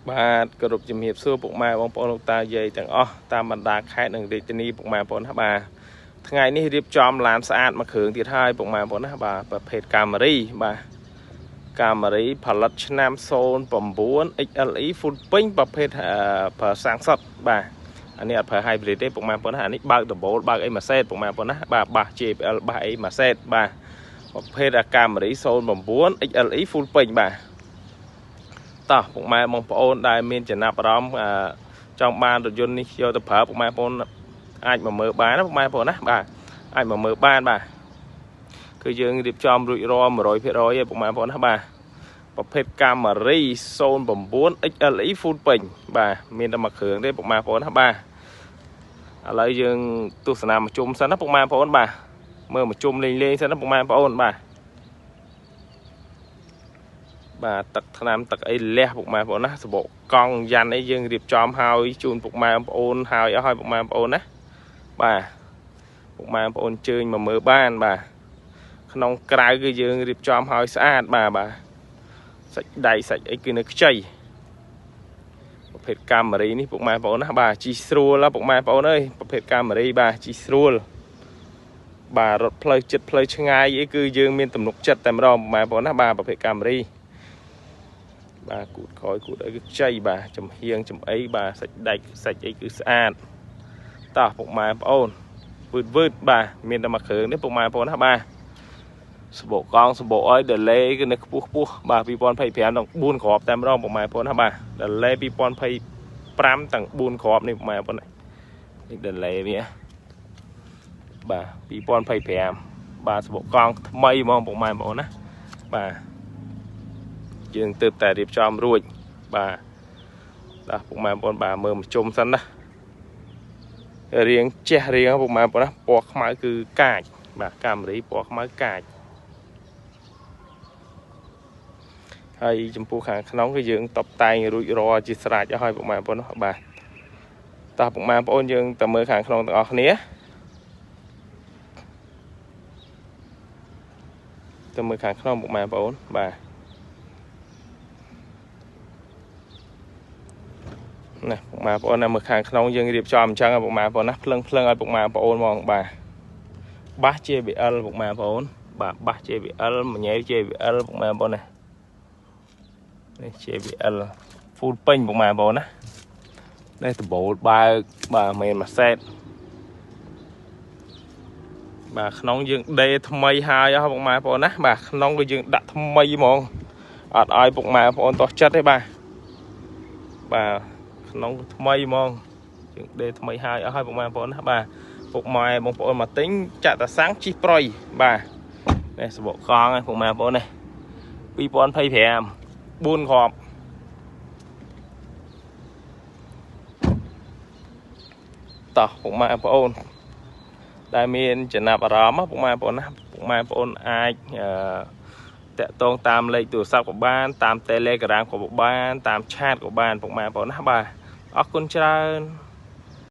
បាទគោរពជំរាបសួរពុកម៉ែបងប្អូនលោកតាយាយទាំងអស់តាមបណ្ដាខេត្តនិងរាជធានីពុកម៉ែបងប្អូនណាបាទថ្ងៃនេះរៀបចំឡានស្អាតមួយគ្រឿងទៀតហើយពុកម៉ែបងប្អូនណាបាទប្រភេទ Camry បាទ Camry ផលិតឆ្នាំ09 XLE full ពេញប្រភេទប្រើសាំងសុទ្ធបាទអានេះអត់ប្រើ hybrid ទេពុកម៉ែបងប្អូនណាអានេះបើកដំបូលបើកអីមួយសេតពុកម៉ែបងប្អូនណាបាទបាស JBL បាសអីមួយសេតបាទប្រភេទ Camry 09 XLE full ពេញបាទតោះពុកម៉ែបងប្អូនដែលមានចំណាប់អារម្មណ៍ចង់បានរថយន្តនេះយកទៅប្រើពុកម៉ែបងប្អូនអាចមកមើលបានណាពុកម៉ែបងប្អូនណាបាទអាចមកមើលបានបាទគឺយើងរៀបចំរួចរាល់ 100% ឯពុកម៉ែបងប្អូនណាបាទប្រភេទ Camry 09 XLE full ពេញបាទមានតែមួយគ្រឿងទេពុកម៉ែបងប្អូនណាបាទឥឡូវយើងទស្សនាមកជុំសិនណាពុកម៉ែបងប្អូនបាទមើលមកជុំលេងលេងសិនណាពុកម៉ែបងប្អូនបាទបាទទឹកថ្នាំទឹកអីលះពុកម៉ែបងប្អូនណាសបកកង់យ៉ាន់អីយើងរៀបចំហើយជូនពុកម៉ែបងប្អូនហើយអស់ហើយពុកម៉ែបងប្អូនណាបាទពុកម៉ែបងប្អូនជើញមកមើលបានបាទក្នុងក្រៅគឺយើងរៀបចំហើយស្អាតបាទបាទសាច់ដៃសាច់អីគឺនៅខ្ចីប្រភេទ Camry នេះពុកម៉ែបងប្អូនណាបាទជីស្រួលពុកម៉ែបងប្អូនអើយប្រភេទ Camry បាទជីស្រួលបាទរត់ផ្លូវចិត្តផ្លូវឆ្ងាយអីគឺយើងមានទំនុកចិត្តតែម្ដងពុកម៉ែបងប្អូនណាបាទប្រភេទ Camry បាទគូតក្រោយគូតអីគឺខ្ចីបាទចំហៀងចំអីបាទសាច់ដាច់សាច់អីគឺស្អាតតោះពុកម៉ែបងប្អូនវឺតវឺតបាទមានតែមួយគ្រឿងនេះពុកម៉ែបងប្អូនណាបាទសបកកង់សបកអី delay គឺនៅខ្ពស់ខ្ពស់បាទ2025ដល់4គ្រាប់តែម្ដងពុកម៉ែបងប្អូនណាបាទ delay 2025ទាំង4គ្រាប់នេះពុកម៉ែបងប្អូននេះ delay វាបាទ2025បាទសបកកង់ថ្មីហ្មងពុកម៉ែបងប្អូនណាបាទយើងទើបតែរៀបចំរួចបាទដល់ពុកម៉ែបងប្អូនបាទមើលមកជុំសិនណារៀងជះរៀងពុកម៉ែបងប្អូនណាពណ៌ខ្មៅគឺកាចបាទ Camry ពណ៌ខ្មៅកាចហើយចំពោះខាងក្នុងគឺយើងតបតែងរួចរាល់ជាស្រេចអស់ហើយពុកម៉ែបងប្អូនបាទតោះពុកម៉ែបងប្អូនយើងទៅមើលខាងក្នុងទាំងអស់គ្នាទៅមើលខាងក្នុងពុកម៉ែបងប្អូនបាទណាពុកម៉ែបងប្អូនណាមើលខាងក្នុងយើងរៀបចំអញ្ចឹងពុកម៉ែបងប្អូនណាភ្លឹងភ្លឹងឲ្យពុកម៉ែបងប្អូនហ្មងបាទបាស JBL ពុកម៉ែបងប្អូនបាទបាស JBL មញ៉ែ JBL ពុកម៉ែបងប្អូនណានេះ JBL full ពេញពុកម៉ែបងប្អូនណានេះដបូលបើកបាទមានមួយសេតបាទក្នុងយើងដេថ្មីហើយអស់ពុកម៉ែបងប្អូនណាបាទក្នុងគឺយើងដាក់ថ្មីហ្មងអត់ឲ្យពុកម៉ែបងប្អូនតោះចិត្តទេបាទបាទក្នុងថ្មីហ្មងយើងដេថ្មីហើយអស់ហើយពុកម៉ែបងប្អូនណាបាទពុកម៉ែបងប្អូនមកទិញចាក់តាសាំងជីប្រយបាទនេះសបកកង់ហ្នឹងពុកម៉ែបងប្អូននេះ2025 4គ្រាប់តោះពុកម៉ែបងប្អូនដែលមានចំណាប់អារម្មណ៍ពុកម៉ែបងប្អូនណាពុកម៉ែបងប្អូនអាចតាក់ទងតាមលេខទូរស័ព្ទក៏បានតាម Telegram ក៏បានតាមឆាតក៏បានពុកម៉ែបងប្អូនណាបាទអរគុណច្រើន។